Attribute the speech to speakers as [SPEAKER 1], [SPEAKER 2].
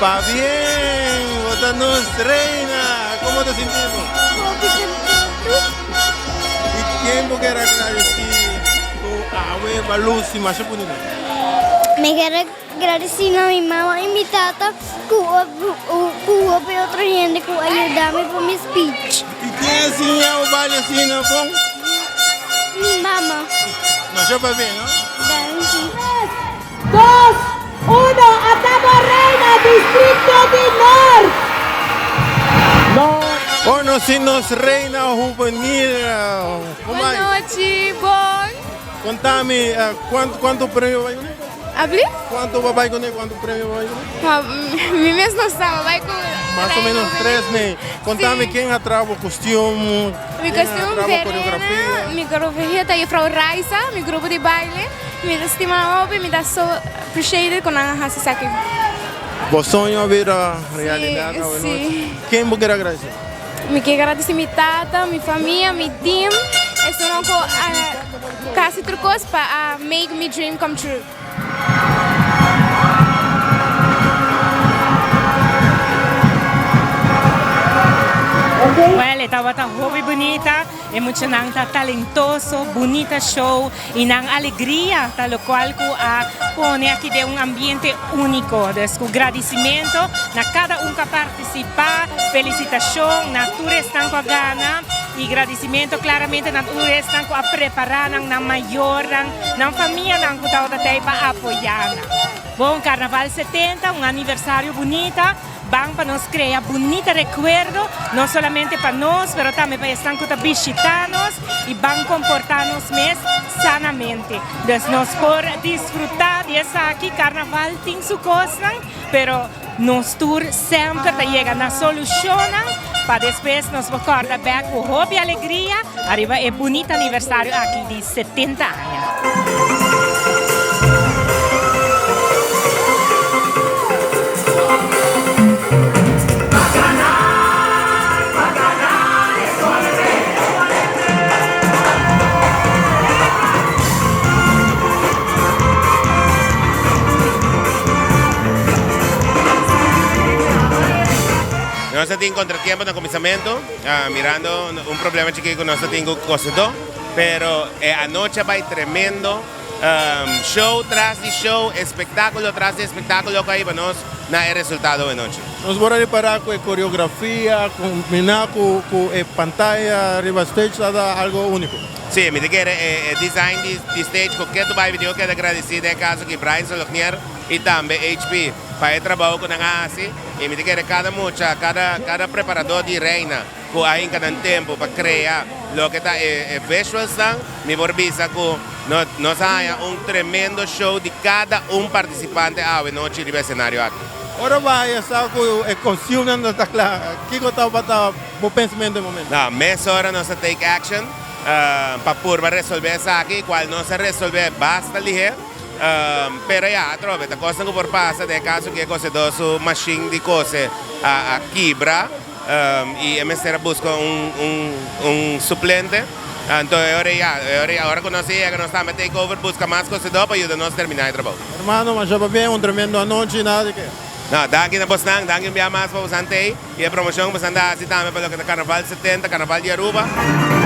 [SPEAKER 1] Pabien! Bo ta nos reina! Como ta sinti bo?
[SPEAKER 2] Hopi contento.
[SPEAKER 1] Y ken bo kier agradeci cu awe ba luci masha bunita?
[SPEAKER 2] Mi kier agradeci na mi mama y mi tata cu hopi otro hende cu a yuda mi pa mi speech.
[SPEAKER 1] Y ken a siña bo baile asina bon?
[SPEAKER 2] Mi mama.
[SPEAKER 1] Masha pabien, no?
[SPEAKER 2] Danki.
[SPEAKER 3] Tres, dos, uno, ata bo reina districto di Noord!
[SPEAKER 1] Conoci nos reina hubenil.
[SPEAKER 4] Bon nochi, bon.
[SPEAKER 1] Contami, cuanto premio bo bay cune?
[SPEAKER 4] Abli?
[SPEAKER 1] Cuanto bo bay cune? Cuanto premio bo bay cune?
[SPEAKER 4] Mi mes no sa, bo bay cu.
[SPEAKER 1] Mas o menos tres ne. Contami ken a traha bo costume?
[SPEAKER 4] Mi costume Verena, mi coreografia ta juffrouw Raisa, mi grupo di baile. Mi ta stima hopi, mi ta so appreciated cu nan a haci esaki.
[SPEAKER 1] Bo soño a bira realidad awe nochi.
[SPEAKER 4] Si.
[SPEAKER 1] Ken bo kier agradeci?
[SPEAKER 4] Mi kier agradeci mi tata, mi famia, mi team, esunnan cu a casi tur cos pa a make mi dream come true.
[SPEAKER 5] Well, e tabata hopi bunita, e muchanan ta talentoso, bunita show y nan alegria ta locual cu a pone aki den un ambiente unico. Dus cu gradicimento na cada un cu a participa, felicitacion na tur esnan cu a gana y gradicimento claramente na tur esnan cu a prepara nan, nan mayornan, Nan famianan ku tabata tei pa apoyá nan. Bon Karnaval 70, un aniversario bunita, ban pa nos krea bunita rekuerdo, no solamente pa nos, pero tambe pa esnan ku ta bishitá nos i ban komportá nos mes sanamente. Dus nos por disfrutá di esaki, Karnaval tin su kosnan, pero nos tur semper ta yega na solushonnan pa despues nos por kòrda bèk ku hopi alegria ariba e bunita aniversario aki di 70 aña.
[SPEAKER 6] Nos a tin contratiempo na cuminsamentu, mirando un problema chikito cu nos a tin cu cosedó, pero e anochi a bay tremendo, show tras di show, espectaculo tras di espectaculo cu a hiba nos na e resultado anochi.
[SPEAKER 1] Nos por a repara cu e coreografia combina cu e pantaya riba stage ta algo unico.
[SPEAKER 6] Sí, mi ta kere e design di stage cu ketu bay mi tin cu keda agradeci den e caso aki Brian Solognier y tambe HP pa e trabao cu nan a haci y mi ta kere cada mucha, cada cada preparador di Reina cu a hinca nan tempo pa crea loke ta e visualsnan, mi por bisa cu nos a haya un tremendo show di cada un participante awe nochi riba e escenario aki.
[SPEAKER 1] Ora bo a haya sa cu e costumenan no ta cla, kico tabata bo pensamiento e momento?
[SPEAKER 6] No, mesora nos a take action pa purba resolve esaki, cual nos a resolve basta lihe. Pero ya, atrobe, ta cosnan cu por pasa den e caso cu e cosedor su machine di cose a kibra y e mester a busca un suplente. Anto e ora ya, e ora ya, ora cu nos a yega nos tambe take over busca mas cosedor pa yuda nos termina e trabou.
[SPEAKER 1] Hermano, masha pabien, un tremendo anochi, nada di ke.
[SPEAKER 6] No, danki na bosnan, danki un bia mas pa bosan tei. Y e promocion cu bosan ta haci tambe pa loke ta Carnaval 70, Carnaval di Aruba.